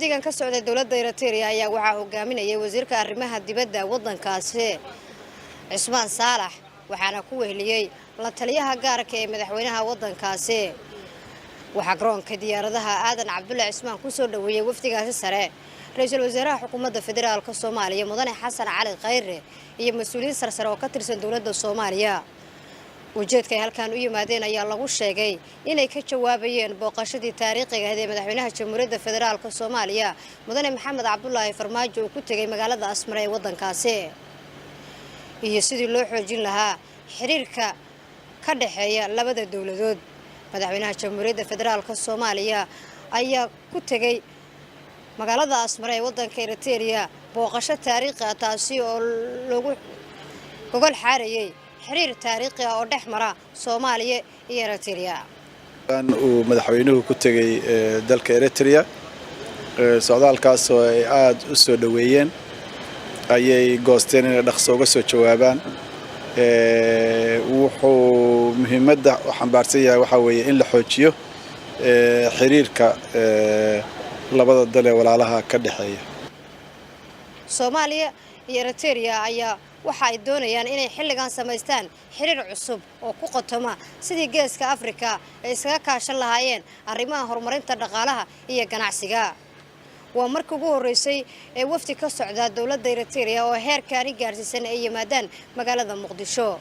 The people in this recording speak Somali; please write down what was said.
Wafdigan ka socday dowladda Eritrea ayaa waxaa hogaaminayay wasiirka arrimaha dibadda waddankaasi, Cismaan Saalax, waxaana ku weheliyey la taliyaha gaarka ee madaxweynaha waddankaasi. Waxaa garoonka diyaaradaha Aadan Cabdulle Cismaan kusoo dhoweeyey wafdigaasi sare ra-iisul wasaaraha xukuumadda federaalka Soomaaliya, Mudane Xasan Cali Khayre, iyo mas-uuliyiin sarsare oo ka tirsan dowladda Soomaaliya. Ujeedka ay halkan u yimaadeen ayaa lagu sheegay inay ka jawaabayeen booqashadii taariikhiga ahayd ee madaxweynaha Jamhuuriyadda Federaalka Soomaaliya, Mudane Maxamed Cabdulaahi Farmaajo, uu ku tegay magaalada Asmara ee waddankaasi, iyo sidii loo xoojin lahaa xiriirka ka dhexeeya labada dowladood. Madaxweynaha Jamhuuriyadda Federaalka Soomaaliya ayaa ku tegay magaalada Asmara ee waddanka Eriteria booqasho taariikhi ah, taasi oo lagu gogol xaarayay xiriir taariikhi ah oo dhex mara Soomaaliya iyo Eriteria. Uu madaxweynuhu ku tegey dalka Eritrea, socdaalkaas oo ay aada u soo dhoweeyeen, ayay goosteen inay dhaqso uga soo jawaabaan. Wuxuu muhiimadda u xambaarsan yahay waxaa weeye in la xoojiyo xiriirka labada dal ee walaalaha ka dhexeeya. Soomaaliya iyo Eriteria ayaa waxa ay doonayaan inay xilligan samaystaan xiriir cusub oo ku qotoma sidii Geeska Afrika ay iskaga kaashan lahaayeen arrimaha horumarinta dhaqaalaha iyo ganacsiga. Waa markii ugu horreysay ee wafdi ka socda dowladda Eriteria oo heerkaani gaarsiisan ay yimaadaan magaalada Muqdisho.